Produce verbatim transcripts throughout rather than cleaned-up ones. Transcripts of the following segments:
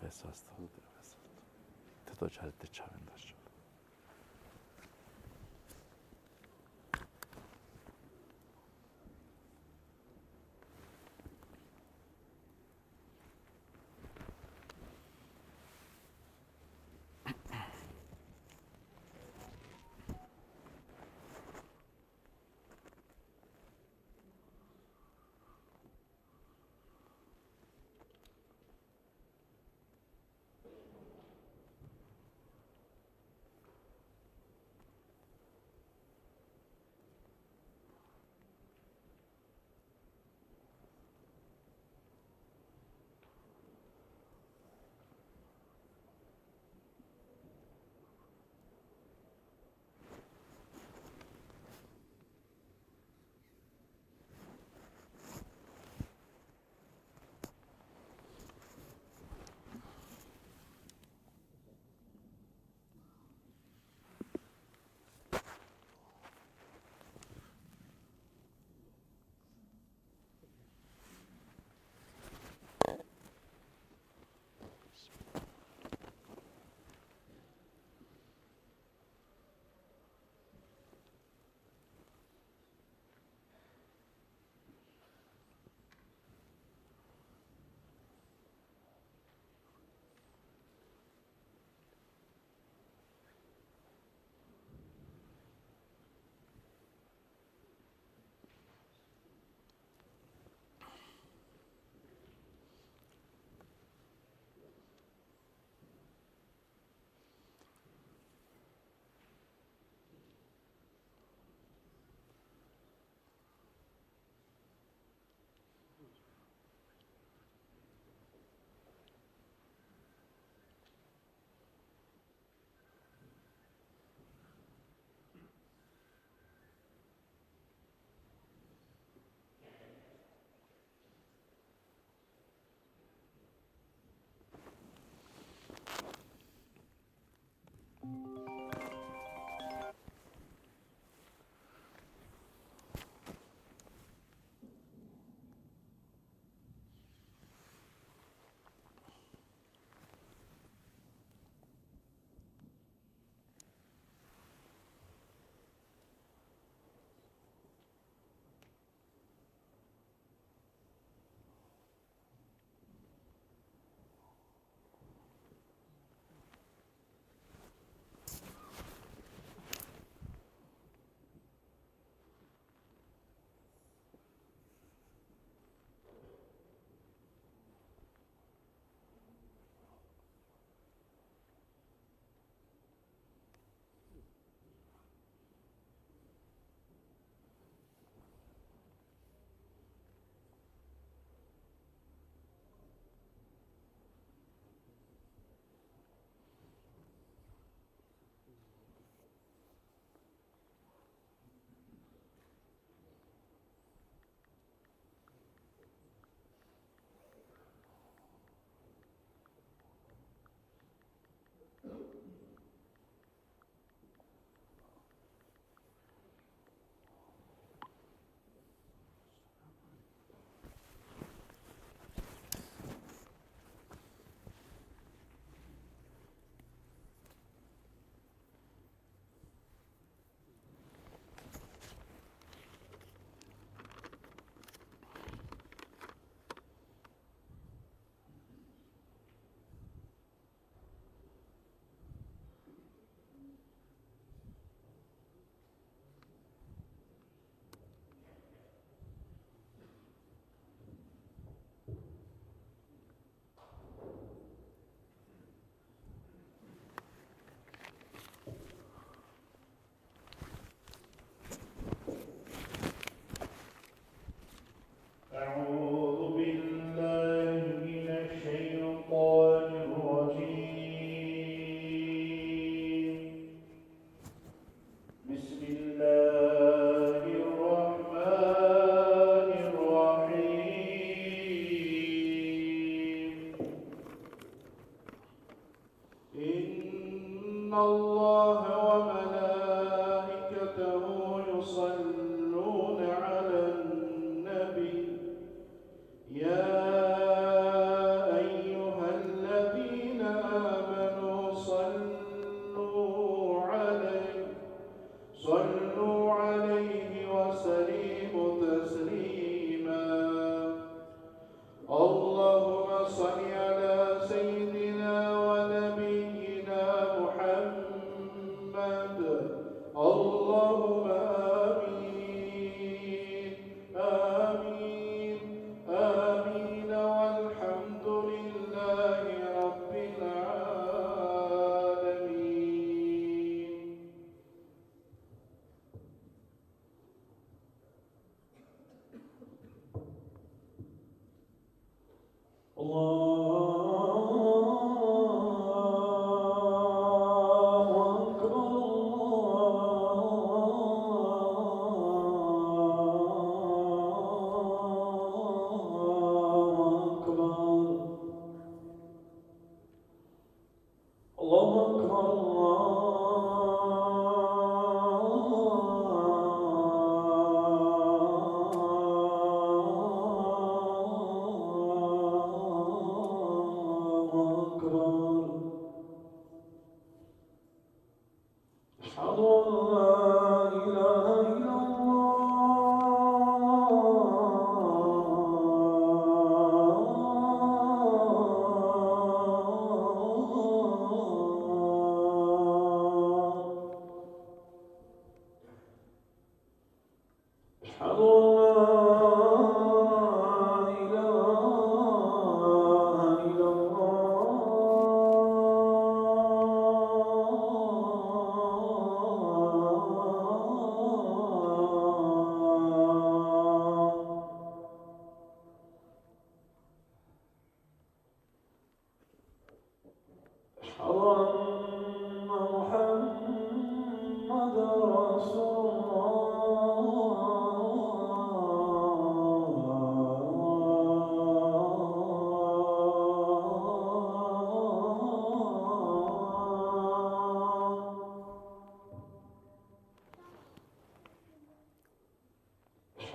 Vesvast. Vesvast. Te to čarite čaven da što.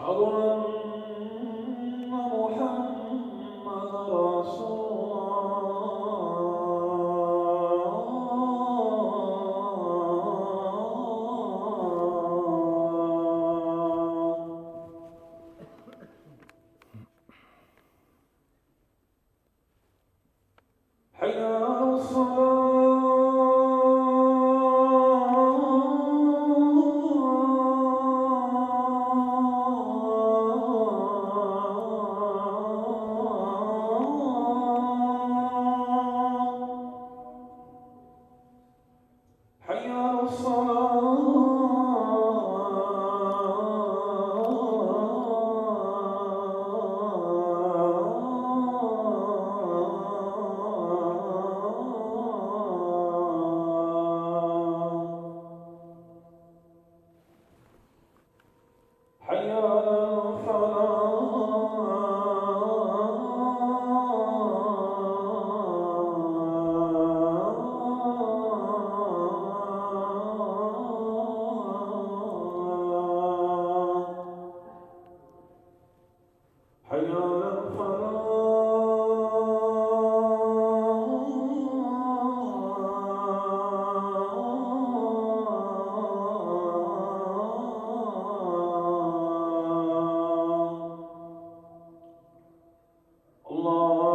أشهد أن محمدا رسول الله. حي على الصلاة. حي على الصلاة. حي على الفلاح. حي على الفلاح. الله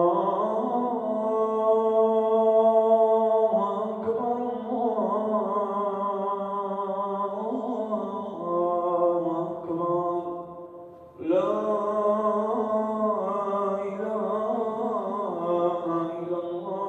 أكبر، الله أكبر. لا إله إلا الله.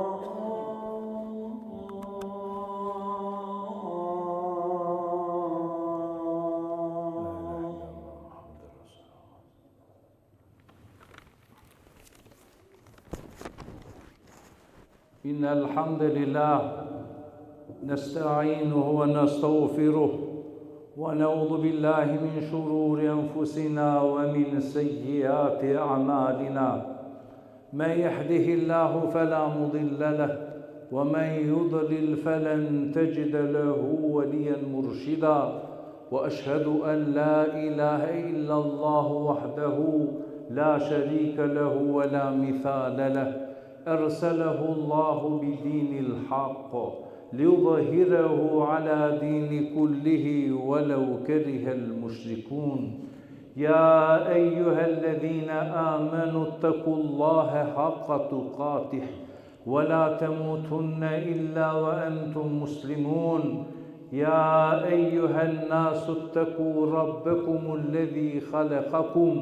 إن الحمد لله نستعينه ونستغفره، ونعوذ بالله من شرور أنفسنا ومن سيئات أعمالنا. من يهده الله فلا مضل له، ومن يضلل فلن تجد له وليا مرشدا. وأشهد أن لا إله إلا الله وحده لا شريك له ولا مثال له، أرسله الله بدين الحق ليظهره على دين كله ولو كره المشركون. يا أيها الذين آمنوا اتقوا الله حق تقاته ولا تموتن إلا وأنتم مسلمون. يا أيها الناس اتقوا ربكم الذي خلقكم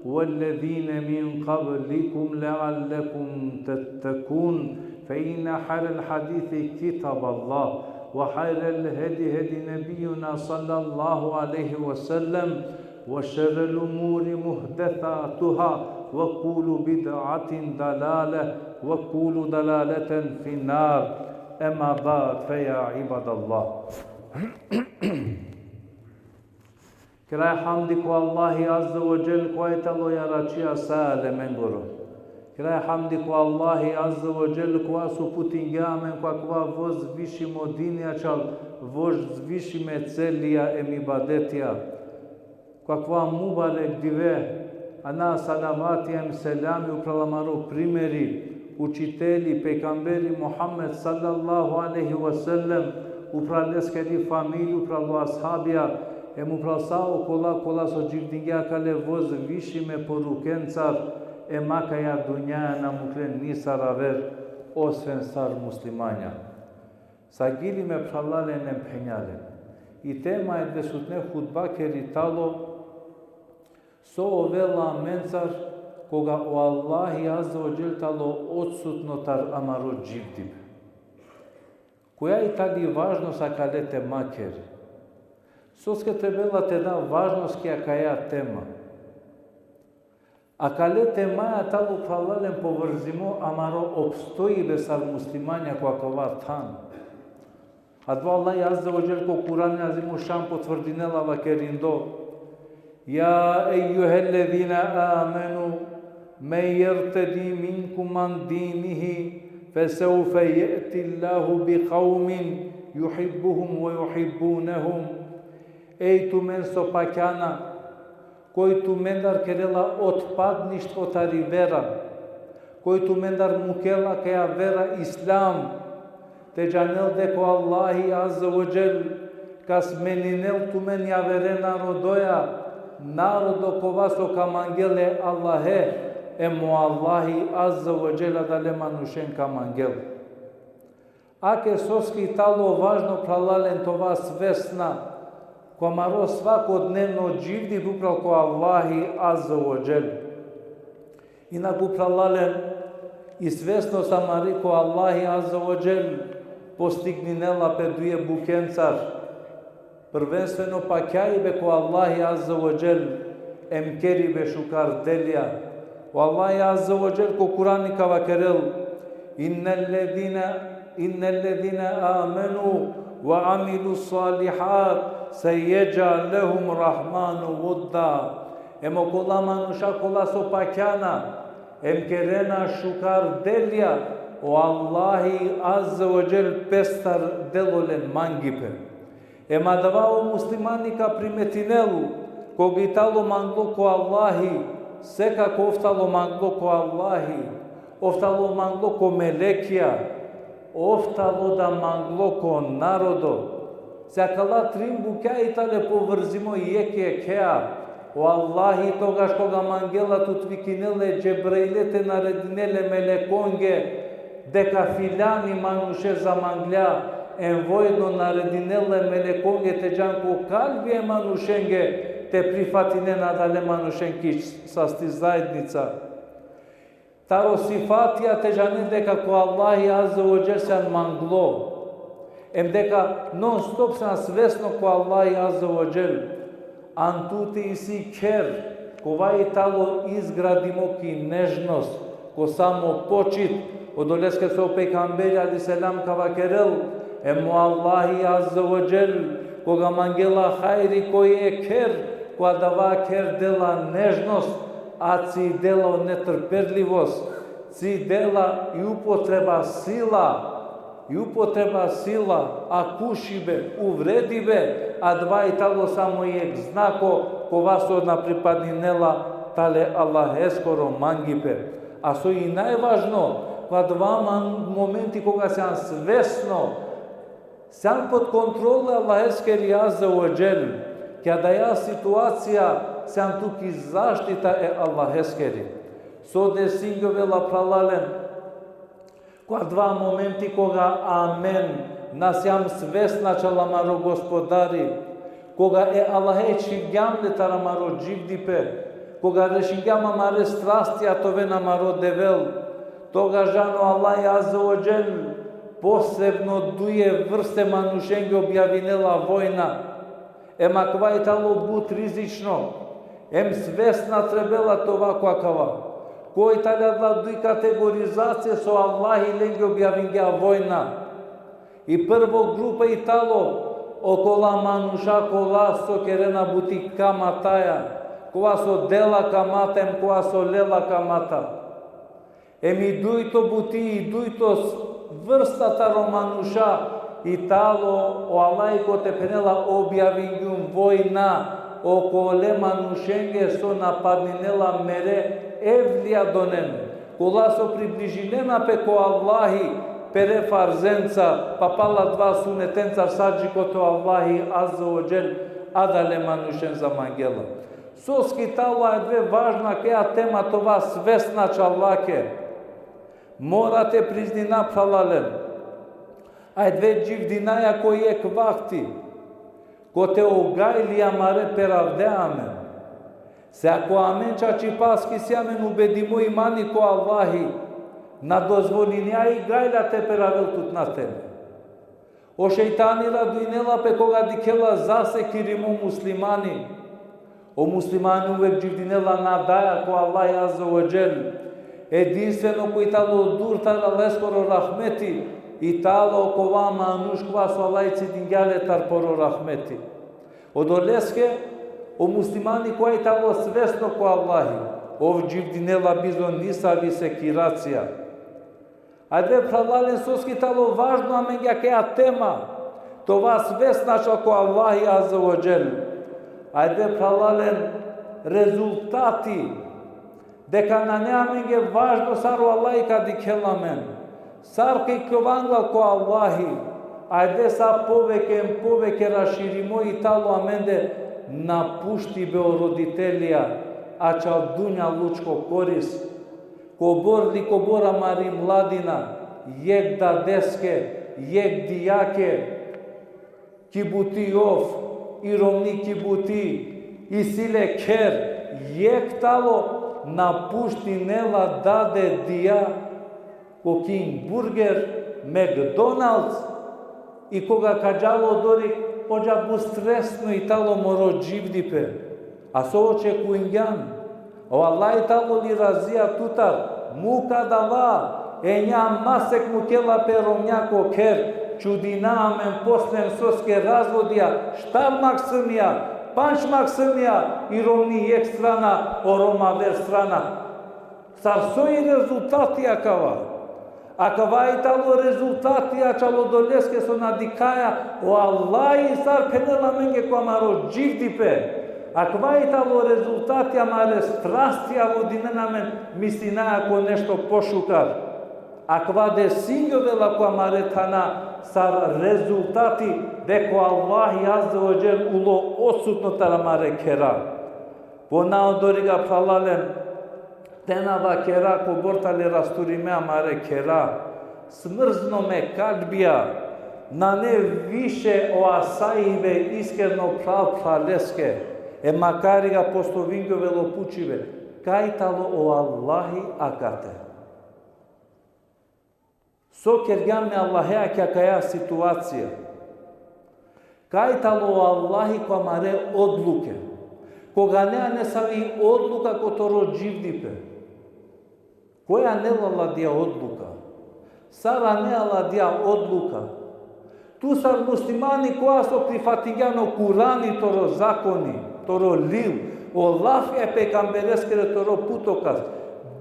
والذين من قبلكم لعلكم تتقون. فإن خير الحديث كتاب الله، وخير الهدي هدي نبينا صلى الله عليه وسلم، وشر الأمور محدثاتها، وكل بدعة ضلالة، وكل ضلالة في النار. أما بعد، فيا عباد الله. Kraj hamdi ko Allahi Azze ve Dželle, kova tano jaračija sa alemengoro. Kraj hamdi ko Allahi Azze ve Dželle, kova so uputingja amen ko akava vozvišimo dinja, čal vozvišime celija em ibadetija. Ko akava mubarek dive, ana salavatija em selamija upral amaro primeri, učitelji, pejgamberi Muhammed sallallahu alejhi ve sellem, upral leskeri familija, upral ashabija, em upral sa okola kola so dživdingja akale vozvišime porukencar, em akaja dunjaja na muklen nisar aver, osven sar muslimanja. Sagili me phralalen em phenjalen. I tema e avdisutne hutbakeri tano, so ovela amencar koga o Allahi Azze ve Dželle tano odsutno tar amaro dživdibe. Koja i tani važnost akale temakeri? Soske trebela te da važnost ki akaja tema? Akale temaja tano, phralalen, povrzimo amaro opstojibe sar muslimanja ko akava than. Adava o Allahi Azze ve Dželle ko Kur'ani Azimušan potvrdinela vakerindo: يا أيها الذين آمنوا من يرتد منكم عن دينه فسوف يأتي الله بقوم يحبهم ويحبونه. Ej tumen so pakjana, Koj tumendar kerela otpadništvo tari vera, koj tumendar mukela kaja vera Islam, te džanel deka o Allahi Azze ve Dželle ka smeninel tumen javere narodoja, narodo kova so ka mangel e Allahe, em o Allahi Azze ve Dželle adale manušen ka mangel. Ake soske i talo važno, phralalen, te ova svesna ko amaro svakodnevno dživdipe upral ko Allahi Azze ve Dželle. Inaku, phralalen, i svesnost amari ko Allahi Azze ve Dželle postigninela pe duje bukencar. Prvenstveno pakjaibe ko Allahi Azze ve Dželle, em keribe šukar delija. O Allahi Azze ve Dželle ko Kurani ka vakerel: Innellezine, innellezine amenu ve amilussalihati seyedžal lehumur Rahmanu vudda. Em okola manuša kola so pakjana, em kerena šukar delija, o Allahi Azze ve Dželle pestar delo len mangipe. Em adava o muslimani ka primetinel, koga i talo manglo ko Allahi, sekako ov talo manglo ko Allahi, ov talo manglo ko melekija, ov talo da manglo ko narodo. Se akala trin bukja i tale povrzimo jekh jekhea, o Allahi togaš koga mangela tut vikinel e Džebraile te naredinel e melekonge, deka filjani manuše zamanglja, em vojno naredinela e melekonge te džan ko kalbi e manušenge, te prifatinen adale manušen ki sasti zaednica. Taro sifatija te džanen deka ko Allahi Azze ve Dželle sian manglo. Em deka non stop sian svesno ko Allahi Azze ve Dželle. An tute isi kher, kova i talo izgradimo ki nežnost, ko samopočit, odoleske so o pejgamberi alejhi selam ka vakerel, em o Allahi Azze ve Dželle, koga mangela hajri ko jekh kher, ko adava kher dela nežnost, a cidela o netrpeljivost, cidela i upotreba sila, i upotreba sila, akušibe, uvredibe, adava i talo samo jekh znako, kova so na pripadninela tale Allaheskoro mangipe. A so i najvažno, ko adava man-, momenti koga sian svesno, sian pod kontrola Allaheskeri Azze ve Dželle, ki adaja situacija sian tu ki zaštita e Allaheskeri. So desingjovela, phralalen, ko adava momenti koga amen na siam svesna čal amaro Gospodari, koga e Allahe čhigjam le taro amaro dživdipe, koga rešingjam amare strastija te oven amaro Devel, togaš džan o Allahi Azze ve Dželle posebno duje vrste manušenge objavinela vojna. Em akava i talo but rizično, em svesna trebela te ova ko akava. Koj tale adala duj kategorizacije so Allahi lenge objavingja vojna. I prvo grupa i talo okola manuša kola so kerena buti kamataja, kova so dela kamata, em kova so lela kamata. Em i dujto buti, i dujto s-, vrsta taro manuša, i talo o Allahi kote phenela objavingjum vojna okole manušenge so napadninela mere evlija donen, kola so približinena pe ko Allahi pere farzenca, pa pala adava sunetenca, sa dži kote o Allahi Azze ve Dželle adale manušen zamangela. Soske i talo adava važna kaja tema te ova svesna čal lake. Mora te priznina, phralalen. Adava dživdinaja ko jekh vakti, kote o gajli amare peravde amen. Se ako amen čačipaske isi amen ubedimo imani ko Allahi, na dozvolinja i gajla te peravel tut na tele. O šejtani radujnela pe koga dikhela zasekirimo muslimani. O muslimani uvek dživdinela nadaja ko Allahi Azze ve Dželle. Edinstveno koj i talo dur taro Allaheskoro rahmeti, i talo kova manuš kova so Allahi cidingja le tar poro rahmeti. Odoleske, o muslimani kova i talo svesno ko Allahi, ov dživdinela bizo nisavi sekiracija. Ajde, phralalen, soske i talo važno amenge akaja tema, te ova svesna čal ko Allahi Azze ve Dželle. Ajde, phralalen, rezultati, deka nane amenge važno sar o Allahi ka dikhel amen, sar ka ikljova angla ko Allahi, ajde sa poveke em poveke raširimo i talo amende napuštibe o roditelija, ačhal dunjalučko koris, kobor li kobor amari mladina, jekh dadeske, jekh dijake, ki buti ov, i romni ki buti, isi le kher, jekh talo napuštinela dade dija, ko King Burger, McDonald's, i koga ka džal odori, odža but stresno i talo moro dživdipe. A so očekujngjam? O Allah i talo li razija tutar, muka dava, enja masek mukela pe romnja ko kher, čudina amen posle em soske razvodija, štar maksumija, pandž maksumija, i romni jekh strana, o Rom aver strana. Sar so i rezultati akava? Akava i talo rezultati ačhal odoleske so na dikhaja o Allahi sar phenela amenge ko amaro dživdipe. Akava i talo rezultati amare strastija vodinena amen mislinaja ko nešto pošukar. Akava desingjovela ko amare thana sar rezultati deka o Allahi Azze ve Dželle ulo odsutno taro amare khera. Po na odoriga phralalen, te na vakera kobor tale rasturime amare khera. Smrznome kalbija, nane više o asaibe iskreno phral phraleske, e makariga postovingjovela o pučibe, kaj talo o Allahi akate? So kergjam me Allahe akaja situacija? Kaj talo o Allahi ko amare odluke? Koga ane nesavi odluka ko toro dživdipe. Koj anela adija odluka? Sar ane adija odluka? Tu sar muslimani kova so prifatingjan o Kurani toro zakoni, toro lil, o lafi e pejgambereskere toro putokaz.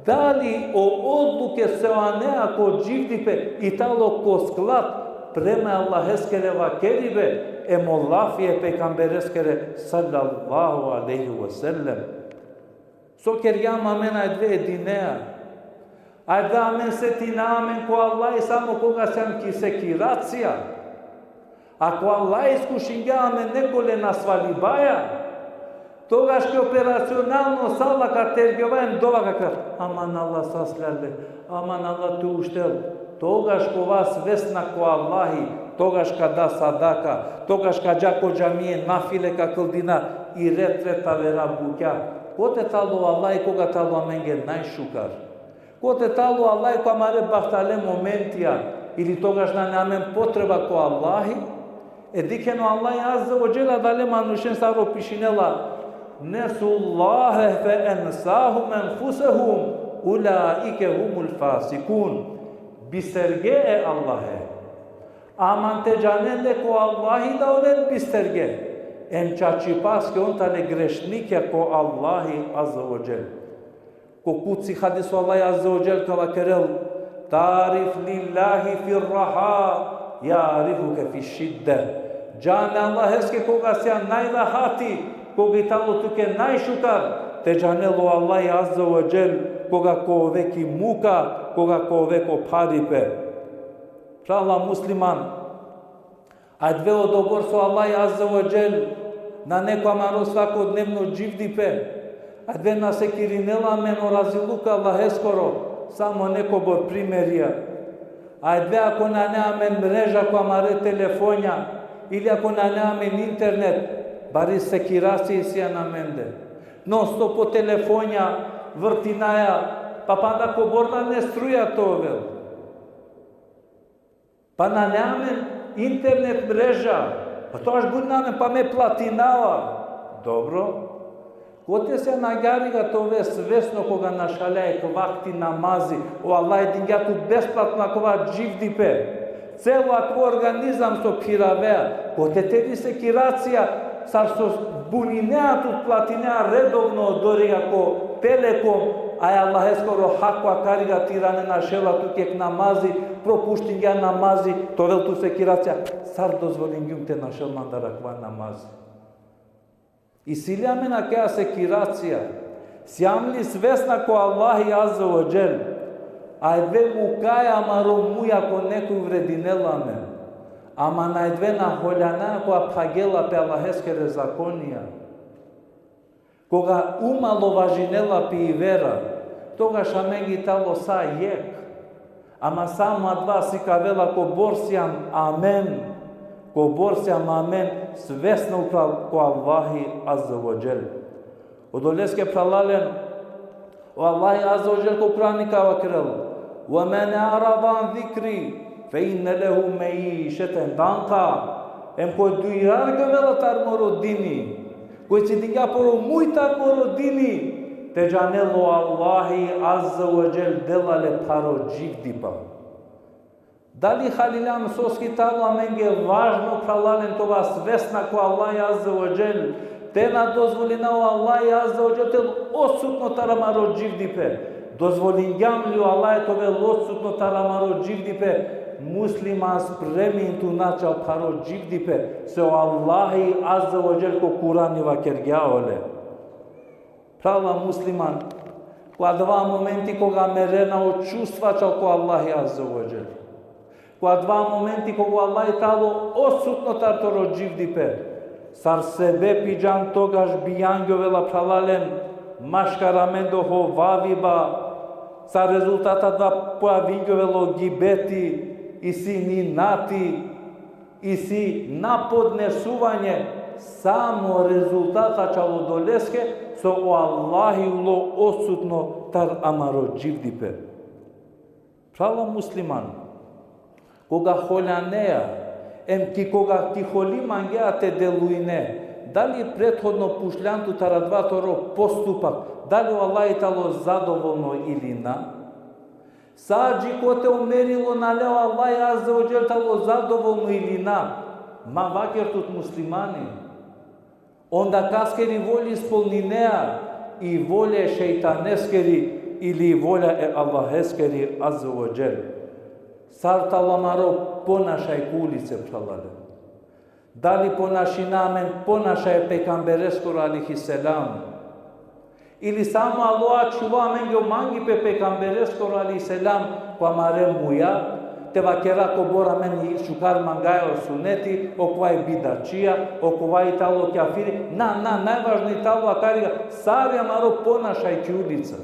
Dali o odluke so anea ko dživdipe i talo ko sklad prema Allaheskere vakeribe, em o lafi e pejgambereskere sallallahu alejhi ve sellem. So kergjam amen adve edinea? Adve amen setina amen ko Allah samo koga sijam ki sekiracija. Ako Allah iskušingja amen nekole nasvalibaja, togaš ki operacionalno sala ka tergjova em dova ka kera: Aman Allah, sasljale, aman Allah, te uštel. Togaš ka ova svesna ko Allahi, togaš ka da sadaka, togaš ka dža ko džamije, nafile ka kldina i ret ret avera bukja. Kote talo Allahi koga talo amenge najšukar? Kote talo Allahi ko amare bahtale momentija, ili togaš nane amen potreba ko Allahi? E dikhen o Allahi Azze ve Dželle adale manušen sar opišinela: Nesullahe fe ensahum enfusehum, ulaike humul fasikun. Bisterge e Allahe. Aman te džanen deka o Allahi da oven bisterge. Em čačipaske on tale grešnikja ko Allahi Azze ve Dželle. Ko kudsi hadis o Allahi Azze ve Dželle ka vakerel: Ta'rif lillahi fir raha, ja'rifuke fiš šidde. Džan e Allaheske koga sijan najrahati, koga i talo tuke najšukar, te džanel o Allahi Azze ve Dželle koga ka ove ki muka, koga ka ove ko pharipe. Phrala musliman, adve odobor so Allahi Azze ve Dželle nane ko amaro svakodnevno dživdipe. Adve na sekirinela amen o raziluk Allaheskoro, samo nekobor primerija. Adve ako nane amen mreža ko amare telefonja, ili ako nane amen internet, bari sekiracija sijan amende. Non stop o telefonja vrtinaja, pa panda kobor nane struja te ovel. Pa nane amen internet mreža. Pa togaš bunina amen, pa me platinava. Dobro. Kote sijan agjaar te ove svesno koga našalea jekh vakti namazi? O Allah dingja tut besplatno akava dživdipe. Celo akava organizam so phiravea. Kote teri sekiracija, sar so buninea tut, platinea redovno odoriga ko Telekom, a e Allaheskoro hako akariga te irane našela tut jekh namazi, propuštingja namazi, te ovel tut sekiracija. Sar dozvolingjum te našel mandar akava namazi? Isi li amen akaja sekiracija? Sijam li svesna ko Allahi Azze ve Dželle? Ajde mukaja amaro muj ako neko uvredinela amen. Ama najde na holjana koga phagela pe Allaheskere zakonija. Koga umalovažinela pe i vera, togaš amenge i talo sa jekh. Ama samo adava sikavela kobor sijam amen, kobor sijam amen svesna upral ko Allahi Azze ve Dželle. Odoleske phralalen, o Allahi Azze ve Dželle ko Kurani ka vakerel: "Ve men a'rada an zikri fe inne lehu maišeten danka." Em koj dujrargjovela tar moro dini, koj cidingja poro muj tar moro dini, te džanel o Allahi Azze ve Dželle dela le pharo dživdipa. Dali haliljam soske i talo amenge važno, phralalen, te ova svesna ko Allahi Azze ve Dželle, te na dozvolina o Allahi Azze ve Dželle te ovel odsutno tar amaro dživdipe? Dozvolingjam li o Allahi te ovel odsutno tar amaro dživdipe? Musliman, spremin tu na čal pharo dživdipe, se o Allahi Azze ve Dželle ko Kurani vakergja ole. Phrala musliman, ko adava momenti koga merena o čustva čal ko Allahi Azze ve Dželle, ko adava momenti koga o Allahi talo odsutno tar toro dživdipe, sar sebepi džan togaš bijangjovela, phralalen, maškar amende o hovaviba, sar rezultata adava pojavingjovela o gibeti, isi inati, isi napodnesuvanje, samo rezultata čal odoleske so o Allahi ulo odsutno tar amaro dživdipe. Phrala musliman, koga holjanea, em ki koga ki holi mangea te delujne, dali prethodno pučljan tu tar adava toro postupak, dali o Allahi talo zadovolno ili na? Sa dži kote o merilo nane, o Allahi Azze ve Dželle talo zadovolno ili na? Ma vaker tut, muslimani. Onda kaskeri volja ispolninea, i volja e šejtaneskeri ili i volja e Allaheskeri Azze ve Dželle? Sar talo amaro ponašaj ko ulice, phralalen? Dali ponašina amen ponašaj e pejgambereskoro alejhi selam? Ili samo alo ačhuva amenge o mangipe e pejgambereskoro alejhi selam ko amare muja, te vakera kobor amen i šukar mangaja o suneti, okova i bidatčija, okova i talo kjafiri? Na, na, najvažno i talo akariga sar i amaro ponašaj ki ulica.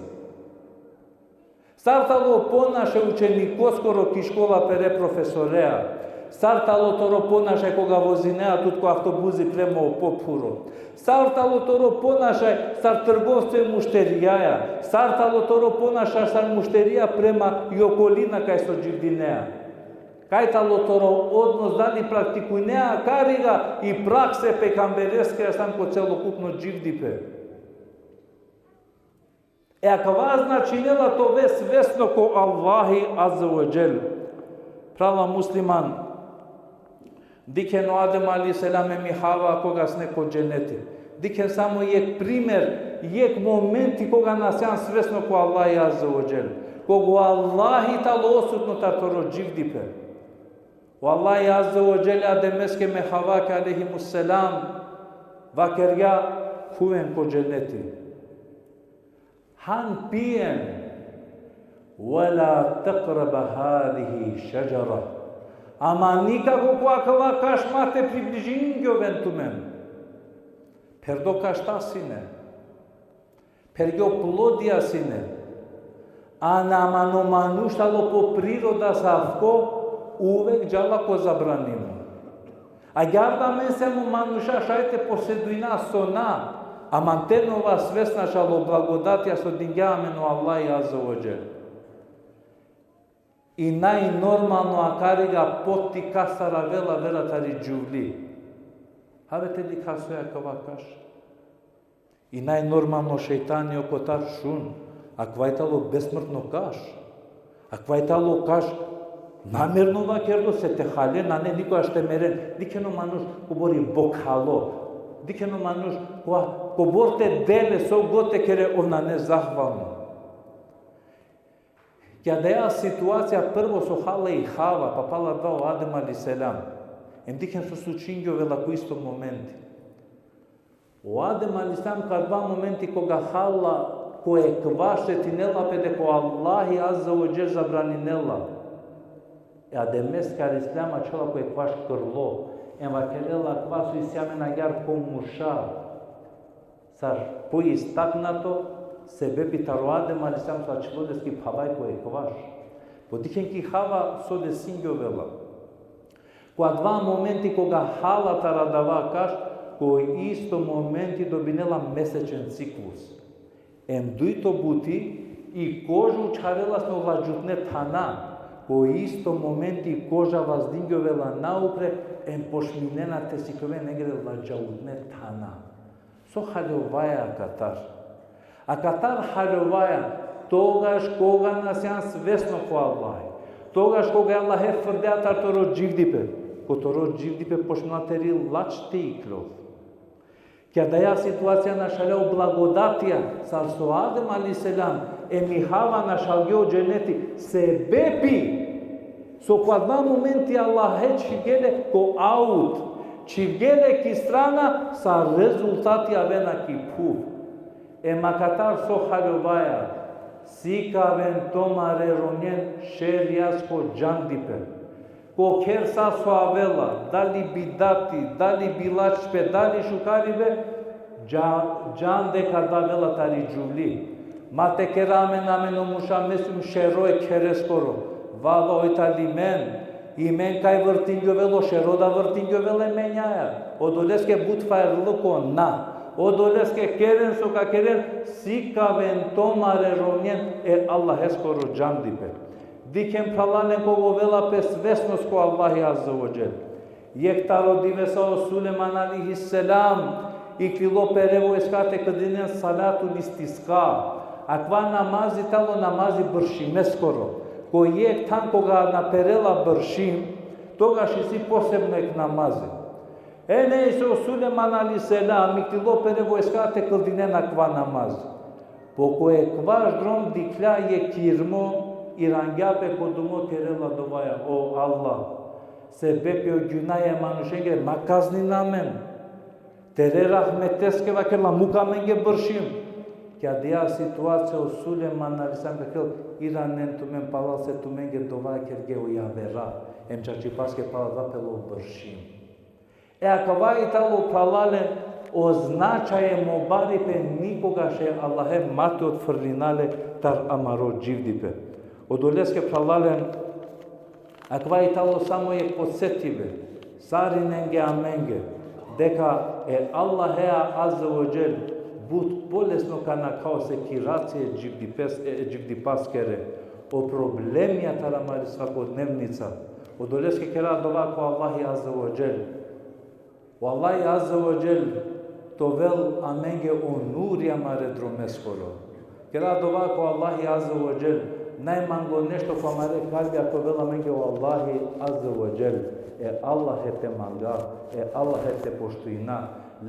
Sar talo ponašaj učenikoskoro ki škola pere profesorea? Sar talo toro ponašaj koga vozinea tut ko avtobusi prema o pophuro? Sar talo toro ponašaj sar trgovco e mušterijaja? Sar talo toro ponašaj sar mušterija prema i okolina kaj so dživdinea? Kaj talo toro odnos, dali praktikujnea akariga i praksa e pejgambereskere sam ko celokupno dživdipe? E akava značinela te ove svesno ko Allahi Azze ve Dželle. Phrala musliman, dikhen o Adem alejhi selam em i Hava koga sine ko dženeti. Dikhen samo jekh primer, jekh momenti koga na sian svesno ko Allahi Azze ve Dželle. Koga o Allahi talo odsutno tar toro dživdipe. O Allahi Azze ve Dželle Ademeske em e Havake alejhimus selam vakergja: Khuven ko dženeti. Han pijen. Ve la tekreba hazihi šedžera. Ama nikako ko akava kaš ma te približingjoven tumen. Pherdo kašta sine. Pherdo plodija sine. Ana, ama o manuš talo po priroda savko, uvek džala ko zabranimo. Agjaar da amen sijam o manuša šaj te posedujna so na, ama te na ova svesna čalo blagodatija so dingja amen o Allahi Azze ve Dželle. I najnormalno akariga poti kasar avela vera tari džuvli. Have te dikha soj akava kaš. I najnormalno šejtani okotar šun, akava i talo besmrtno kaš. Akava i talo kaš namerno vakerdo se te hale, nane nikogaš te meren. Dikhen o manuš kobor i bokhalo. Dikhen o manuš ko-, kobor te del le, so god te kere, ov nane zahvalno. Ki adaja situacija prvo so hala i Hava, pa pala adava o Adem alejhi selam. Em dikhen so slučingjovela ko isto momenti. O Adem alejhi selam ko adava momenti koga hala ko ekvaš, setinela pe deka o Allahi azze ve dželle zabraninela. E Ademeskoro alejhi selam ačhola ko ekvaš krlo. Em vakerela: Akava so isi amen agjaar ko murša, sar poistaknato, sebepi taro Adem alejhi selam so ačhilo leske phava ko ekvaš. Po dikhen ki Hava so desingjovela. Ko adava momenti koga hala taro adava kaš, ko isto momenti dobinela mesečen ciklus. Em dujto buti, i koža učharela sine ola džutne thana. Ko isto momenti i koža vazdingjovela naupre, em pošminena te sikloven lengere ola džautne thana. So haljovaja akatar? Akatar haljovaja togaš koga na sian svesno ko Allahi. Togaš koga e Allahe frdea taro toro dživdipe. Ko toro dživdipe pošminela teri lač te iklol. Ki adaja situacija našalja o blagodatija, sar so Adem alejhi selam em i Hava našalge o dženeti, sebepi so ko adava momenti Allahe čhivge le ko aut, čhivge le ki strana, sa rezultati avena ki phuv. Em akatar so haljovaja, sikaven tumare romnjen šerijasko džandipe. Ko kher sa so avela, dali bidati, dali bilačpe, dali šukaribe, dža-, džan deka adava avela tari džuvli. Ma te kera amen, amen o murša, me sijum šero e khereskoro. Vava, oj tali men, i men kaj vrtingjovela, o šero da vrtingjovela e menjaja. Odoleske but farluk na. Odoleske keren so ka keren, sikaven tumare romnjen e Allaheskoro džandipe. Dikhen, phralalen, koga ovela pe svesnost ko Allahi azze ve dželle. Jekh taro divesa o Sulejman alejhi selam iklilo pere vojska te klaninen salatul istisqa. Akava namazi tano namazi bršimeskoro. Ko jekh than koga na perela bršim, togaš isi posebno jekh namazi. E, nejse, o Sulejman alejhi selam iklilo pere vojska te klaninen akava namazi. Po ko ekvaš drom dikhlja jekh irmo, irangja pe ko dumo, kerela dovaja: O Allah, sebepi o gjunaja e manušengere ma kaznina amen. Tere rahmeteske, vakerela, muk amenge bršim. Ki adaja situacija o Sulejman alejhi selam vakerela: Iranen tumen palal, se tumenge dova kerge o javera. Em čačipaske palal dova pelo bršim. E, akava i tano, phralalen, o značaj em o baripe, nikogaš e Allahe ma te otfrlina le tar amaro dživdipe. Odoleske, phralalen, akava i tano samo jekh podsetibe sarinenge amenge, deka e Allahea azze ve dželle but bolesno ka nakha o sekiracija e dživdipes-, e, e dživdipaskere, o problemija taro amari svakodnevnica. Odoleske kera dova ko Allahi azze ve dželle. O Allahi azze ve dželle te ovel amenge o nuri amare dromeskoro. Kera dova ko Allahi azze ve dželle, najmanglo nešto ko amare kalbija te ovel amenge o Allahi azze ve dželle. E Allahe te manga, e Allahe te poštujna,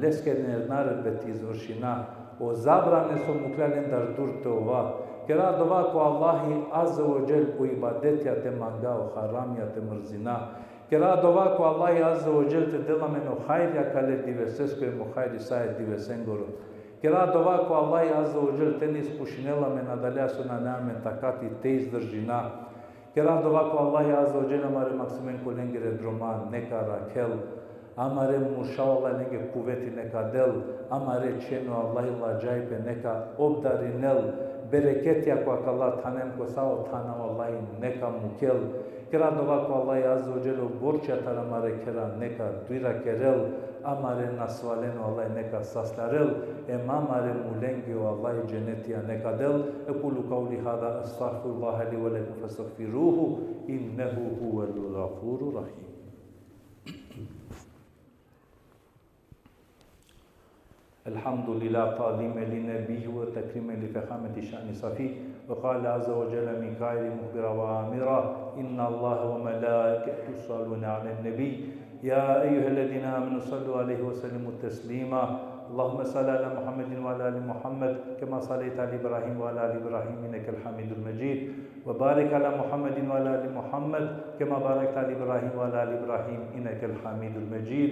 leske naredbe te izvršina, o zabrane so mukhlja lendar dur te ova. Kera dova ko Allahi azze ve dželle o ibadetija te manga, o haramija te mrzina. Kera dova ko Allahi azze ve dželle te del amen o hajri akale divesesko em o hajri sa e divesengoro. Kera dova ko Allahi azze ve dželle te na iskušinel amen adalea so nane amen takati te izdržina. Kera dova ko Allahi azze ve dželle amare maksimen ko lengere droma neka rakhel. Amare murša, o Allah lenge kuveti neka del. Amare čhena, o Allahi ladžajpe neka obdarinel. Bereketija ko akala thana em ko sa o thana, o Allahi neka mukel. Kera dova ko Allahi azze ve dželle o borčija taro amare khera neka dujra kerel, amare nasvalen o Allahi neka saslarel, em amare mulenge o Allahi dženetija neka del. أقول قولي هذا، أستغفر الله لي ولكم فاستغفروه، إنه هو الغفور الرحيم. الحمد لله، تعظيما لنبيه وتكريما لفخامة شأن صفيه. وقال عز وجل من قائل مخبرا وآمرا: إن الله وملائكته يصلون على النبي، يا أيها الذين آمنوا صلوا عليه وسلموا تسليما. اللهم صل على محمد وعلى آل محمد كما صليت على إبراهيم وعلى آل إبراهيم إنك حميد مجيد. وبارك على محمد وعلى آل محمد كما باركت على إبراهيم وعلى آل إبراهيم إنك حميد مجيد.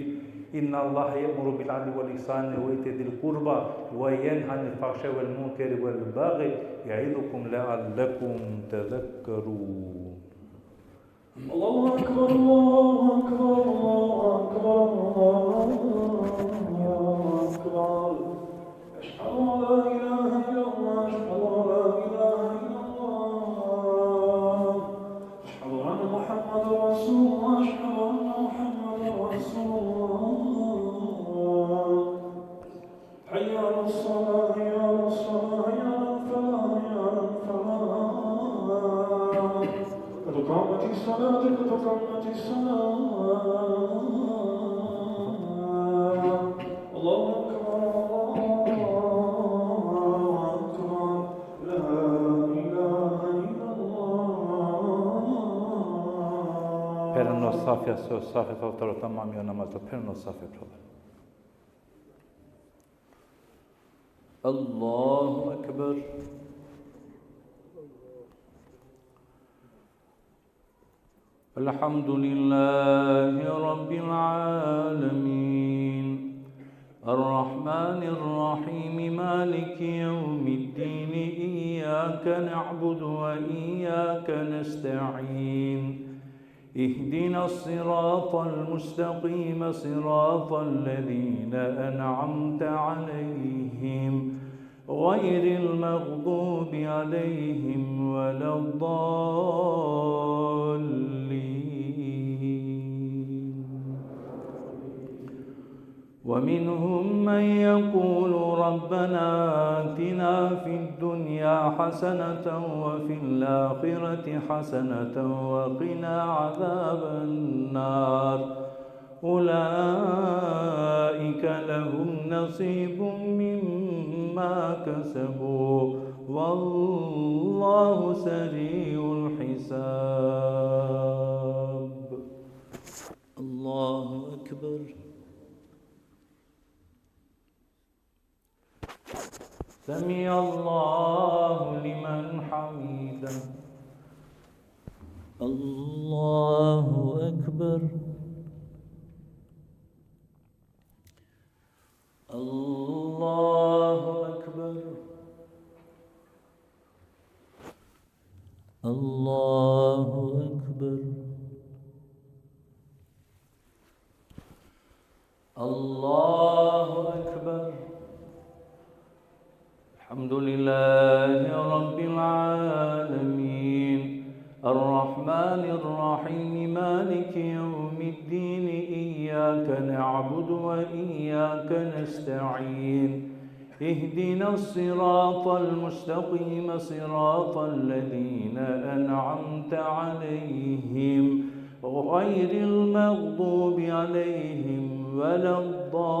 إن الله يأمر بالعدل والإحسان وإيتاء ذي القربى وينهى عن الفحشاء والمنكر والبغي يعظكم لعلكم تذكرون. الله أكبر، الله أكبر، الله أكبر، الله أكبر. أشهد أن لا إله إلا الله، أشهد أن لا إله إلا الله. أشهد أن محمدا رسول الله، أشهد أن محمدا رسول الله. حي على الصلاة، حي على الصلاة، حي على الفلاح، حي على الفلاح. قد قامت الصلاة، قد قامت الصلاة. الله أكبر، الله أكبر. لا إله إلا الله. Peren o safja, se o safja, taro tamam, jo namaz, peren o safja, peren. الله أكبر. الحمد لله رب العالمين. الرحمن الرحيم. مالك يوم الدين. إياك نعبد وإياك نستعين. اهدنا الصراط المستقيم، صراط الذين أنعمت عليهم، غير المغضوب عليهم ولا الضالين. ومنهم من يقول ربنا آتنا في الدنيا حسنة وفي الآخرة حسنة وقنا عذاب النار. أولئك لهم نصيب مما كسبوا والله سريع الحساب. الله أكبر. سمع الله لمن حمده. الله أكبر. الله أكبر. الله أكبر. الله أكبر. الحمد لله رب العالمين. الرحمن الرحيم. مالك يوم الدين. إياك نعبد وإياك نستعين. اهدنا الصراط المستقيم، صراط الذين أنعمت عليهم، غير المغضوب عليهم ولا الضالين.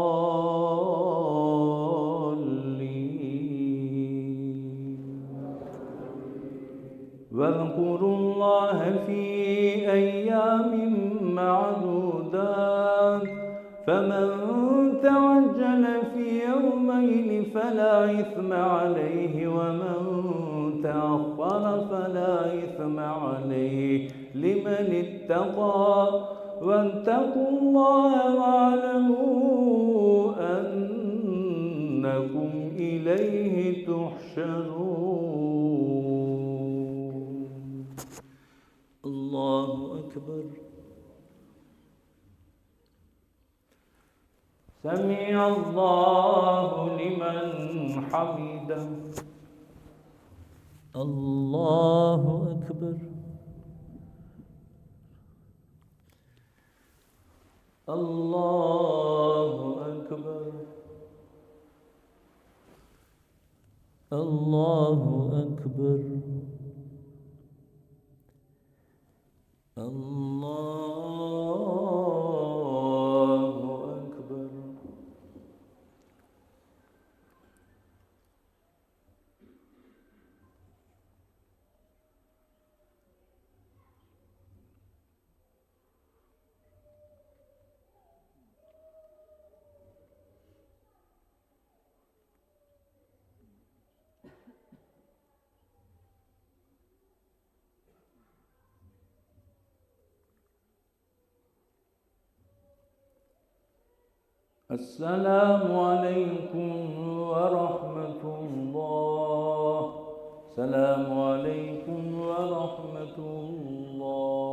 واذكروا الله في أيام معدودات، فمن تعجل في يومين فلا إثم عليه، ومن تأخر فلا إثم عليه، لمن اتقى. واتقوا الله واعلموا أنكم إليه تحشرون. الله أكبر. سمع الله لمن حمده. الله أكبر. الله أكبر. الله أكبر. الله أكبر. السلام عليكم ورحمة الله. السلام عليكم ورحمة الله.